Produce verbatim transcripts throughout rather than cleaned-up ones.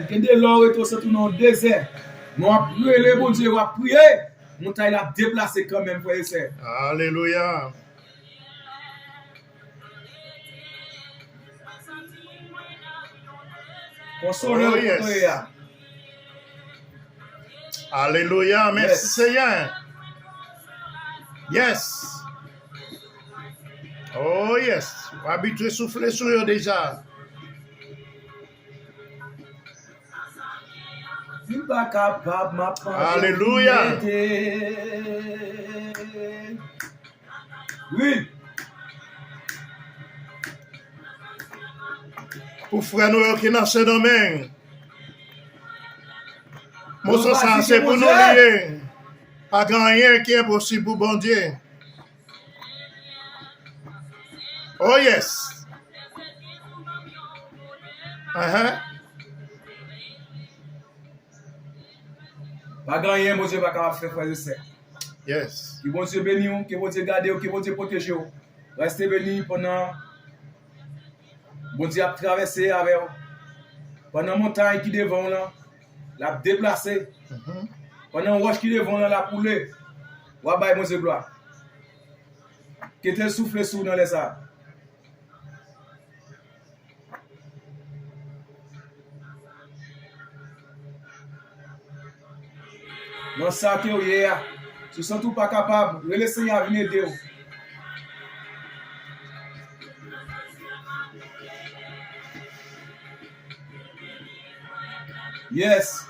Gen de lè w rete w santi w nan yon dezè. Men w ap rele Bondye, w ap priye. Montay la ap deplase kanmenm, frè e sè. Alelouya. Konsole w kote w ye a. Alelouya. Mèsi, Senyè. Yes. Oh, yes. Ou abitye soufle sou yo deja. Si m pa kapab, m ap mande. Alelouya. Wi. Pou frè nou yo ki nan Sendomeng, moso sa a se pou nou li ye. Pa gen anyen ki enposib pou Bondye. Oh yes. Uh-huh. Pa gen anyen Bondye pa kapab fè, frè e sè. Yes. Ke Bondye beni w, ke Bondye gade w, ke Bondye pwoteje w. Reste beni pandan Bondye ap travèse avè w. Pandan montay ki devan w lan, l ap deplase. Mhm. Pandan wòch ki devan w lan, l ap woule. W ap bay Bondye glwa. Kite l soufle sou w nan lè sa a. Nan sa ke w ye a, si w santi w pa kapab, rele Senyè a vin ede w. Yes.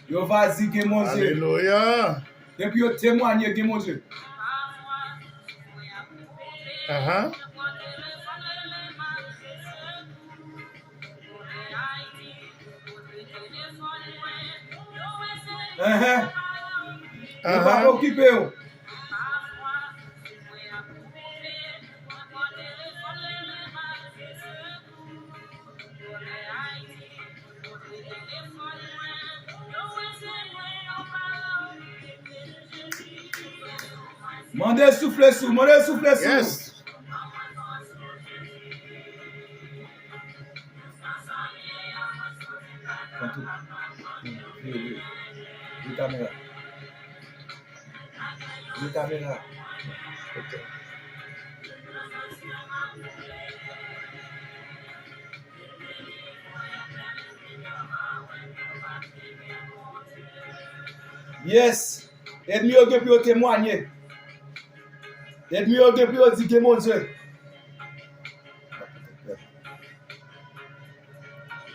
Yo va di gen Bondye. Alelouya. Epi yo temwanye gen Bondye. Aha. Ehe. Yo pa okipe yo. Mande soufle sou, mande soufle sou. Yes. Vire kamera. Vire kamera. Ok. Yes. Ènmi yo gen pou yo temwanye. Ènmi yo gen pou yo di gen Bondye.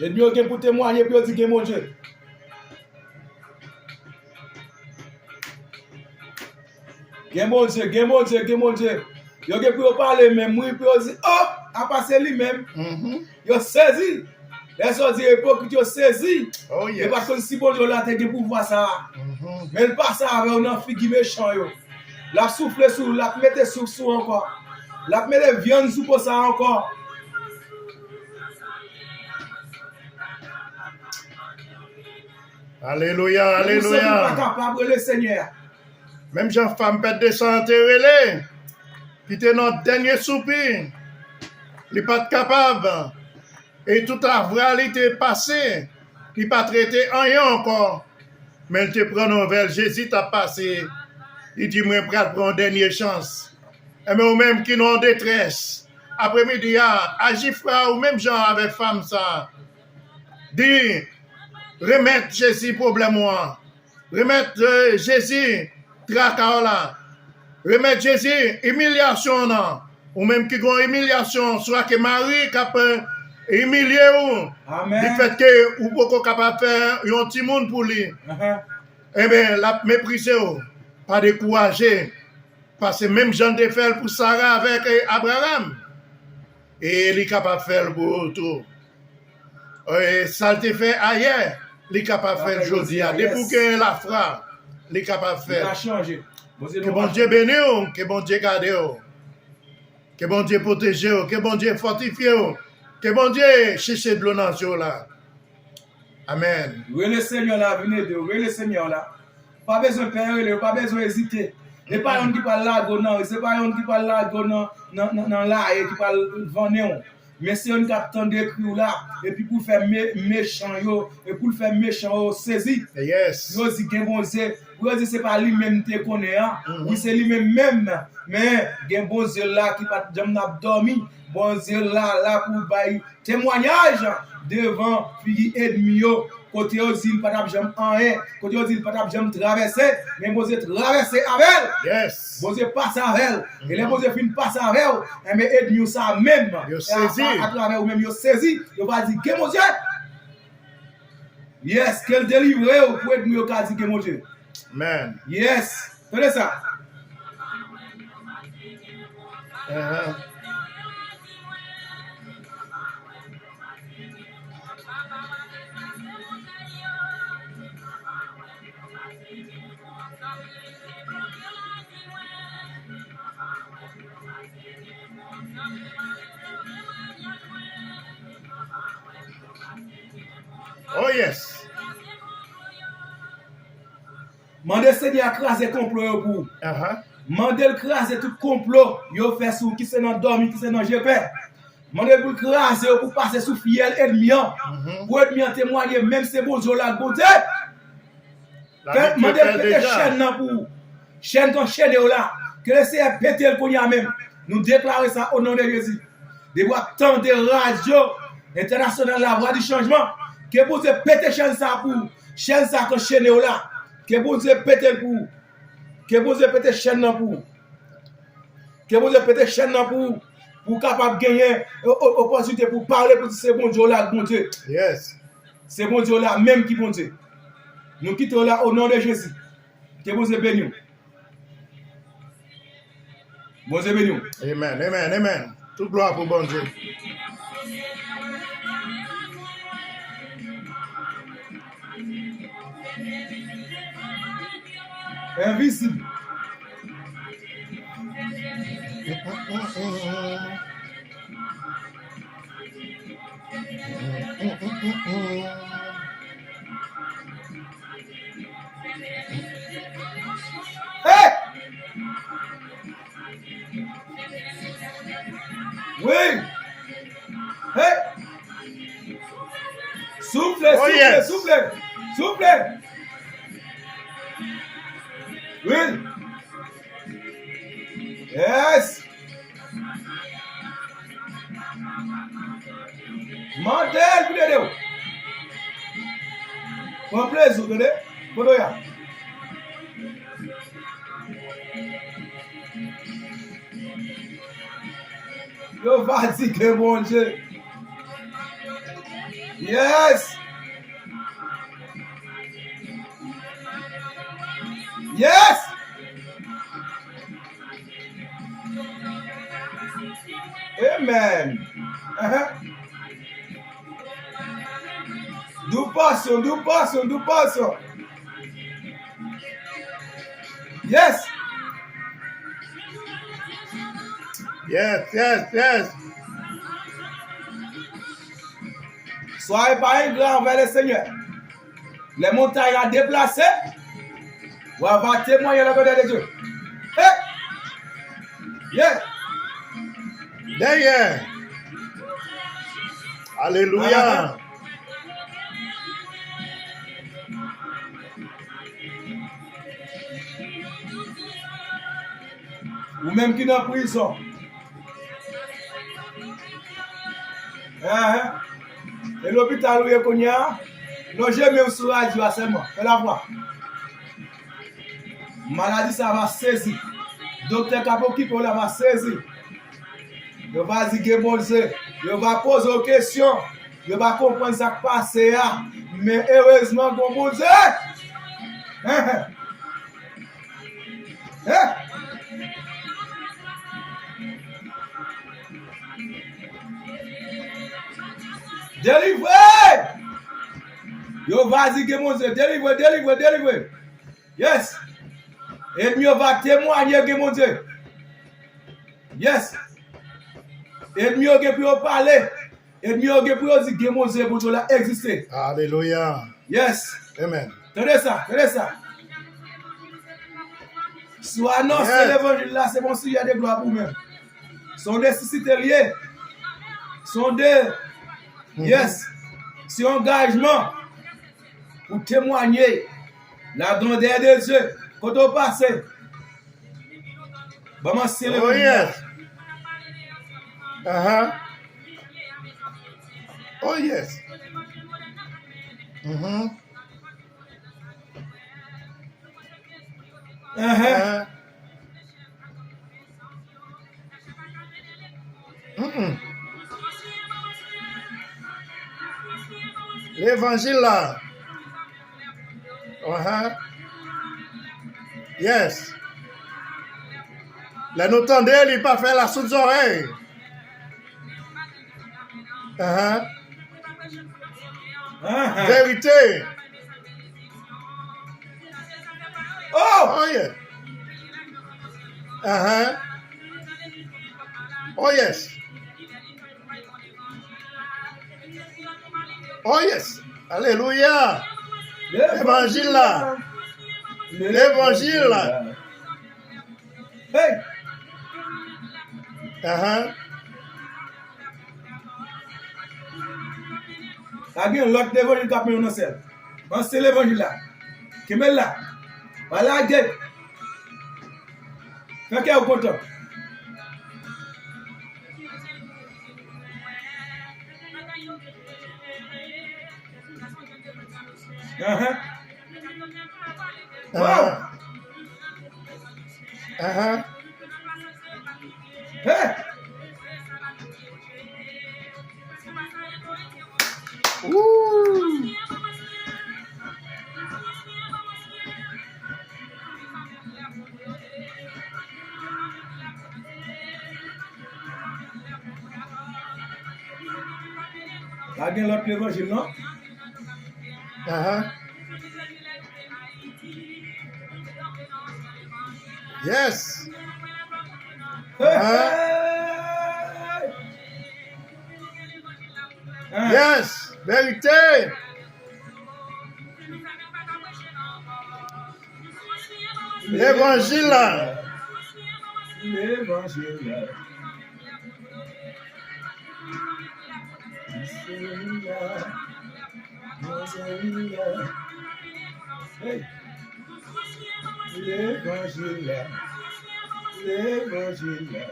Ènmi yo gen pou temwanye pou yo di gen Bondye. Gen Bondye, gen Bondye, gen Bondye. Yo gen pou yo pale menm, wi, pou yo di, oh, apa se li menm. Mhm. Yo sezi. Lè sa w di ipokrit, yo sezi. Oh, yes. Yo pa t konn si Bondye w la te gen pouvwa sa a. Mhm. Men l pase avè w nan figi mechan yo. L ap soufle sou ou, l ap mete souf sou ou ankò. L ap mete vyann sou po sa a ankò. Alelouya, alelouya. Ou santi w pa kapab, rele Senyè a. Menm jan fanm pèt de san an te rele, ki te nan dènye soupi, li pa t kapab, e tout lavwa li te pase, li pa t rete anyen ankò, men li te pran nouvèl Jezi t ap pase, li di, mwen pral pran yon dènye chans. Enben, ou menm ki nan detrès, apremidi a, aji frè a, ou menm jan avèk fanm sa a. Di, remèt Jezi pwoblèm ou an. Remèt, eh, Jezi traka w la. Remèt Jezi imilyasyon w nan. Ou menm ki gon imilyasyon, swa ke mari k ap, eh, imilye w, amèn, difèt ke ou poko kapab fè yon timoun pou li. Ahan. Enben, l ap meprize w. Pa dekouraje. Paske menm jan l te fè l pou Sara avèk, eh, Abraram, e li kapab fè l pou ou tou. E sa l te fè ayè, li kapab fè l jodi a. Depi w gen lafwa, li kapab fè l. Ke Bondye beni w, ke Bondye gade w. Ke Bondye pwoteje w, ke Bondye fòtifye w, ke Bondye chèche dlo nan zye w la. Amèn. Rele Senyè la, vin ede w. Rele Senyè la. Ou pa bezwen pè rele, ou pa bezwen ezite. E pa youn ki pral lage w nan, se pa youn ki pral lage w nan, nan, nan, nan laye, ki pral vannen w. Men se youn k ap tande kri w la, epi pou l fè me, mechan yo, e pou l fè mechan yo sezi. Yes. Pou yo di gen Bondye, pou yo di se pa li menm te konnen an. Mhm. Wi, se li menm menm. Men gen Bondye la ki pa t janm ap dòmi. Bondye la, la pou bay temwayaj devan figi ènmi yo. Kote yo di l pa t ap janm anyen, kote yo di l pa t ap janm travèse, men Bondye travèse avè l. Yes. Bondye pase avè l. E lè Bondye fin pase avè w, enben, ènmi w sa menm, yo sezi. Atravè ou menm, yo sezi. Yo va di, gen Bondye. Yes, ke l delivre w pou ènmi yo ka di, gen Bondye. Amen. Yes. Tande sa. Uh-huh. Oh yes. Mande Senyè a kraze konplo yo pou ou. Aha. Mande l kraze tout konplo yo fè sou ou, ki se nan dòmi, ki se nan jefè. Mande l pou l kraze yo, pou pase sou fyèl ènmi an. Mhm. Pou ènmi an temwaye, menm se Bondye w la, Bondye. Mande l pete chèn nan pou ou. Chèn k anchene yo la. Ke Lesenyè pete l kounye a menm. Nou deklare sa o non de Jezi. Depi w ap tande radyo entènasyonal La Voix du Changement, ke Bondye pete chèn sa pou ou. Chèn sa k anchene w la. Ke Bondye pete l pou ou. Ke Bondye pete chèn nan pou ou. Ke Bondye pete chèn nan pou ou. Pou w kapab genyen o- o- opòtinite pou w pale, pou di se Bondye w la k Bondye. Yes. Se Bondye w la menm ki Bondye. Nou kite w la o non de Jezi. Ke Bondye beni w. Bondye beni w. Amen, amen, amen. Tout glwa pou Bondye. Envizib. Hey! Wi! Hey! Soufle, soufle, soufle, soufle! Wi! Yes! Mande l pou l ede w. Pran plezi w, tande? Kote w ye a? Yo va di gen Bondye. Yes! Yes! Amen. Uh-huh. Dou pasyon, dou pasyon, dou pasyon. Yes. Yes, yes, yes. Soyez pas ingrats envers le Seigneur. Lè montay la deplase, w a va temwaye la grandeur de Dieu. Hey! Yeah! Dèyè! Alelouya! Ou menm ki nan prizon. Enhen. E lopital ou ye kounye a? Lonje men w sou radyo a sèlman. Fè lavwa. Maladi sa va sezi. Doktè k ap okipe w la va sezi. Yo va di gen Bondye. Yo va poze w kesyon. Yo va konprann sa k pase a. Men erezman, gon Bondye. Enhen. Hein? Delivre! Yo va di gen Bondye. Delivre, delivre, delivre. Yes. Ènmi yo va temwaye gen Bondye. Yes. Ènmi yo gen pou yo pale. Ènmi yo gen pou yo di gen Bondye, Bondye la egziste. Alelouya. Yes. Amen. Tande sa, tande sa. Si w anonse levanjil la, se bon sijè de glwa pou ou menm. Se yon nesesite l ye. Sonde. Yes. Se yon angajman pou temwanye la grandeur de Dieu. Kote w pase? Ban m ansyen levanjil la. Aha. Oh yes. Mhm. Aha. Mm-mm. Levanjil la. Aha. Yes. Lè nou tande li pa fè la soud zòrèy. Aha. Aha. Verite. Oh! Oh yeah. Aha. Oh yes. Oh yes. Alelouya. Levanjil la. Levanjil la. Hey! Aha. Pa gen lòt levanjil k ap mennen w nan syèl. Panse levanjil la. Kenbe l la. Pa lage. Fè kè w kontan. Aha. Wow! Aha. Aha. Hey! Woo! Pa gen lòt levanjil non. Aha. Yes. Hey, Aha. hey. Ah. Yes. Verite. Levanjil la. Levanjil la. Levanjil la. Hey. Levanjil la. Levanjil la.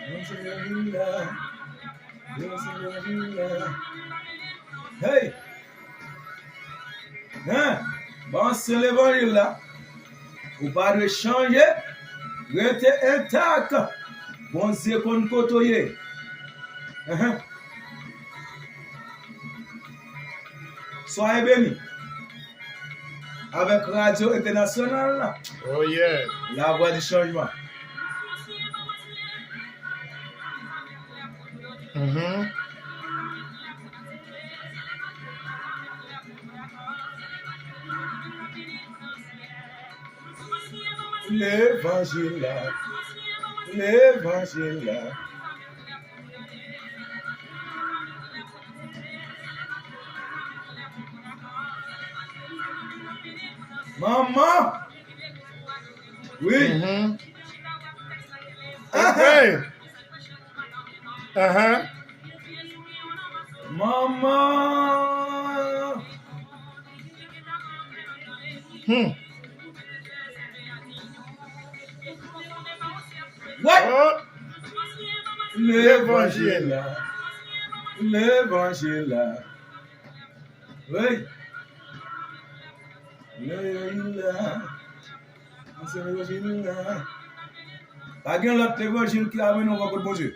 Levanjil la. Levanjil la. Hey! Hein? Bon, se levanjil la. Ou pa dwe chanje. Rete entak. Bondye konn kote w ye. Hein? Soyez bénis. Avèk Radyo Entènasyonal la. Oh yeah. La Voix du Changement. Mhm. Levanjil la. Levanjil la. Manman. Wi. Mhm. Aha. Hey. Aha. Manman. Hmm. What? Oh. Levanjil la. Levanjil la. Wi. Levanjil la. Levanjil la. Pa gen lòt levanjil ki amenn ou kot Bondye.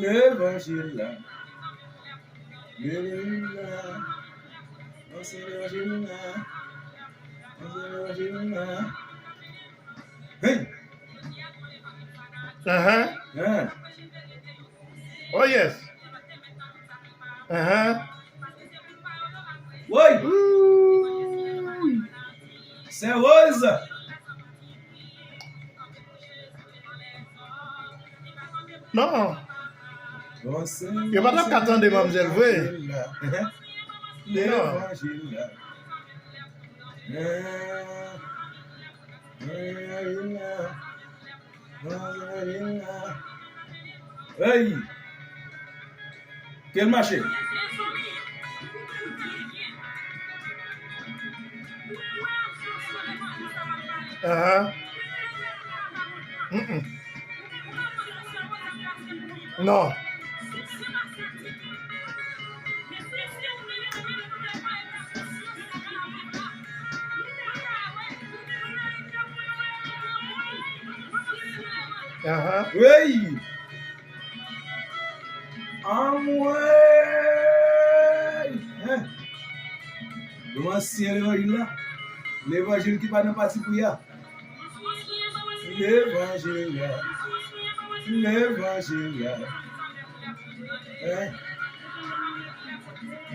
Levanjil la. Levanjil la. Levanjil la. Levanjil la. Hey! Aha. Hein? Oh yes. Aha. Woy! Ooh. Sè Woz! Non. Bon, sè Yo pa t ap ka tande manmzèl vre. Levanjil la. Levanjil la. Hein? Levanjil la. Hey! Ke l mache. Ahan. Mm-mm. Non. Ahan. Wey! Anmwey! Hein? Nou ansyen levanjil la. Levanjil ki pa nan patipri a. Levanjil la. Levanjil la. Hein?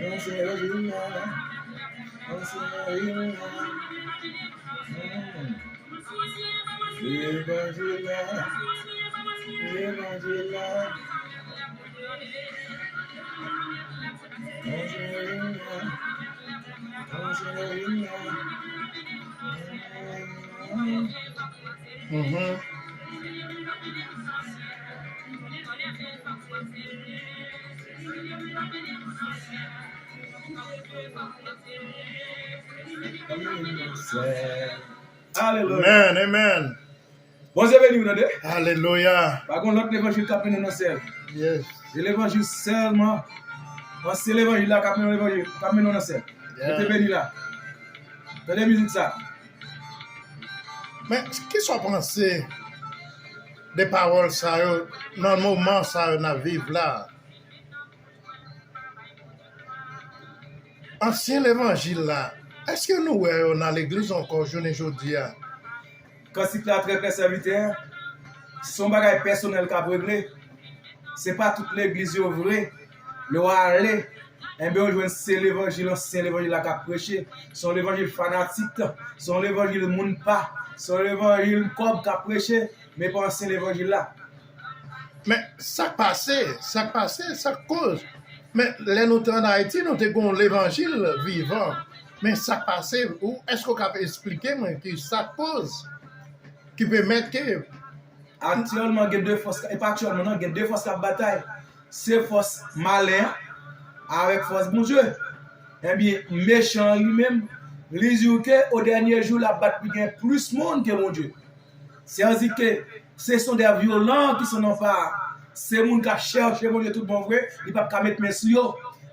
Ansyen levanjil la. Ansyen levanjil la. Hmm. Levanjil la, levanjil la. Mhm. Alelouya. Amen, amen. Bondye beni w, tande? Alelouya. Pa gen lòt levanjil k ap mennen w nan syèl. Yes. Se levanjil sèlman. Paske se levanjil la k ap mennen w levanjil, k ap mennen w nan syèl. Yeah. Rete beni la. Tande mizik sa. Men, kisa w panse de pawòl sa yo nan moman sa yo n ap viv la? Ansyen levanjil la, èske nou wè yo nan legliz ankò jounen jodi a? Kantik la trè klè, sèvitè. Se yon bagay pèsonèl k ap regle. Se pa tout legliz yo vre. Lè w ale, enben, w jwenn se levanjil, ansyen levanjil la k ap preche. Se yon levanjil fanatik. Se yon levanjil moun pa. Se yon levanjil kòb k ap preche. Men pa ansyen levanjil la. Men sa k pase, sa k pase, sa k koz. Men lè nou te ann Ayiti, nou te gen yon levanjil vivan. Men sa k pase, ou èske w kab esplike mwen ki sa k koz, ki pèmèt ke... Aktyèlman, gen de fòs, e pa aktyèlman non, gen de fòs k ap batay. Se fòs malen an avèk fòs Bondye. Ebyen, mechan an li menm, li di w ke o dènye jou, l ap bat pou gen plis moun ke Bondye. Sètadi ke se sondè vyolan ki son nan pa, se moun k ap chèche Bondye tout bon vre, li p ap ka met men sou yo.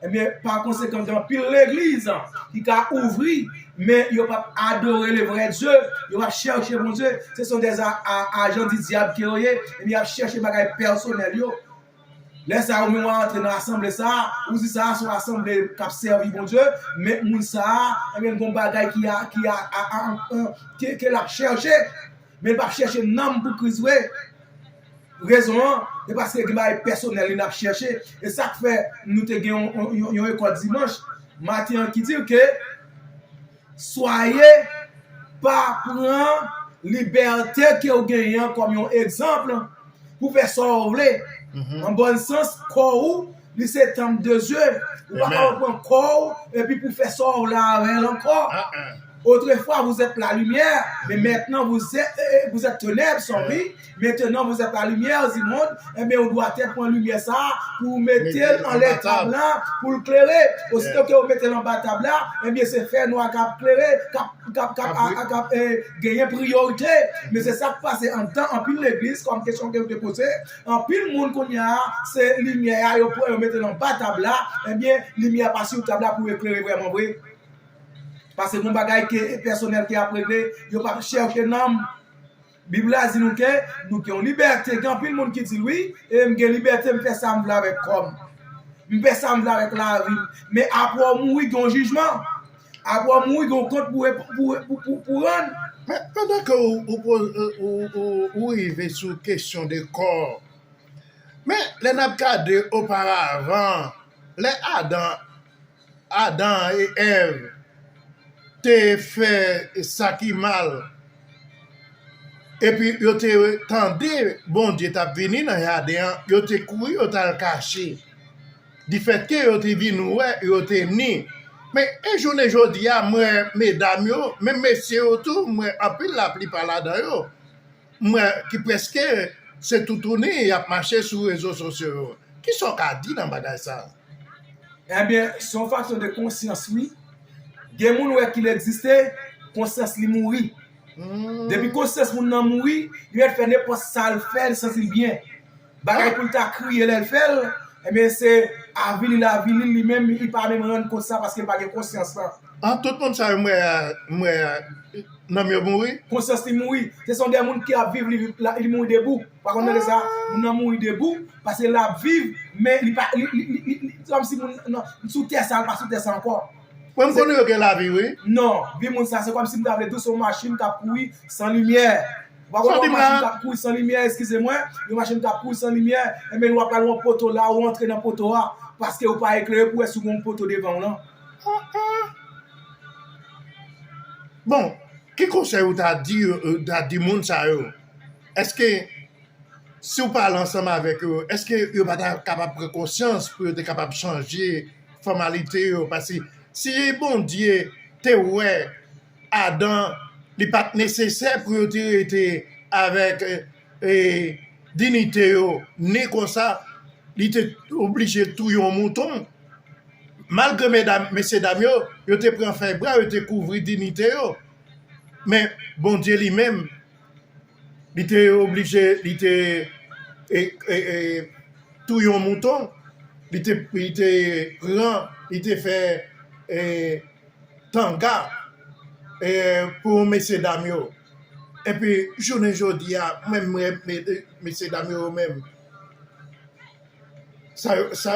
Ebyen, pa konsekan, gen anpil legliz ki ka ouvri, men yo p ap adore le vrè Dye, yo p ap chèche Bondye. Se sondè a, a, ajan di dyab ke yo ye, ebyen, y ap chèche bagay pèsonèl yo. Lè sa a, ou menm w a antre nan asanble sa a, ou di sa a se yon asanble k ap sèvi Bondye, men moun sa a, ebyen, gon bagay ki a, ki a, a, a, a, ke, ke l ap chèche, men l p ap chèche nanm pou Kris vre. Rezon an, se paske gen bagay pèsonèl li l ap chèche, e sa k fè nou te gen yon, yon, yon, yon lekòl dimanch maten an ki di ke Swaye, pa pran libète ke w genyen an kòm yon egzanp pou fè sa w vle. Mhm. An bòn sans, kò w, li se tanp de Dye. Ou pa ka pran kò w epi pou fè sa w vle avè l ankò. Ah, ah. Autrefois, vous êtes la lumière, mais maintenant, vous êtes, euh, vous êtes ténèbres, sorry. Maintenant, vous êtes la lumière du monde. Ebyen, ou dwa tèt pran limyè sa a pou w mete l anlè tab la, pou l klere. Osito ke w mete l anba tab la, ebyen, se fènwa k ap klere, k ap, k ap, k ap, k ap, eh, genyen priyorite. Men se sa k pase anndan anpil legliz, kòm kesyon ke w te poze. Anpil moun kounye a, se limyè a yo pran, yo mete l anba tab la, ebyen, limyè a pa sou tab la pou eklere vrèman vre. Paske gon bagay ke pèsonèl ke y ap regle, yo p ap chèche nanm. Bib la di nou ke nou gen yon libète. Gen anpil moun ki di l, wi, e m gen libète, m fè sa m vle avèk kò m. M fè sa m vle avèk lavi m. Men apre w mouri, gen yon jijman. Apre w mouri, gen yon kont pou, pou, pou, pou, pou rann. Men pandan ke ou, ou, ou, ou, ou, ou rive sou kesyon de kò, men lè n ap gade oparavan, lè Adan, Adan e Èv te fè sa ki mal, epi yo te tande Bondye t ap vini nan jaden an, yo te kouri, yo t al kache. Difèt ke yo te vin wè, yo te ni. Men, e jounen jodi a, m wè medam yo, menm mesye yo tou, m wè anpil, laplipa ladan yo, m wè ki prèske se toutouni y ap mache sou rezo sosyo yo. Kisa w ka di nan bagay sa? Ebyen, se yon fason de konsyans, wi. Gen moun wè ki l egziste, konsyans li mouri. Hmm. Depi konsyans moun nan mouri, li mèt fè nenpòt sa l fè, li santi l byen. Bagay pou l ta kriye lè l fè l, ebyen, se avili l avili l, li menm, li pa menm rann kont sa paske l pa gen konsyans lan. An, tout moun sa yo m wè, m wè, nanm yo mouri? Konsyans li mouri. Se son de moun ki ap viv, li, viv, la, li mouri debou. Pa konn tande sa? Moun nan mouri debou, paske l ap viv, men li pa, li, li, li, li, li, se kòmsi moun nan sou tè sa, l pa sou tè sa ankò. Mwen m konnen yo gen lavi, wi. Non, vi moun sa, se kòmsi m ta vle di w se yon machin k ap kouri san limyè. Ou pa konn yon machin k ap kouri san limyè, eskize mwen, yon machin k ap kouri san limyè, enben, w ap pral yon poto la, ou antre nan poto a, paske ou pa eklere pou wè si w gen yon poto devan w lan. Bon, ki konsèy ou ta di, ou ta di moun sa yo? Èske si w pale ansanm avèk yo, èske yo pa ta kapab pran konsyans pou yo te kapab chanje fòmalite yo? Paske si Bondye te wè Adan, li pa t nesesè pou yo te rete avèk, e, e, dinite yo, ni konsa, li te oblije touye yon mouton. Malgre medam, mesye dam yo, yo te pran fèy bwa, yo te kouvri dinite yo. Men Bondye li menm, li te oblije, li te, e, e, e, touye yon mouton, li te, li te pran, li te fè, e, tanga, e, pou mesye dam yo. Epi, jounen jodi a, menm, menm, mesye dam yo menm, sa yo, sa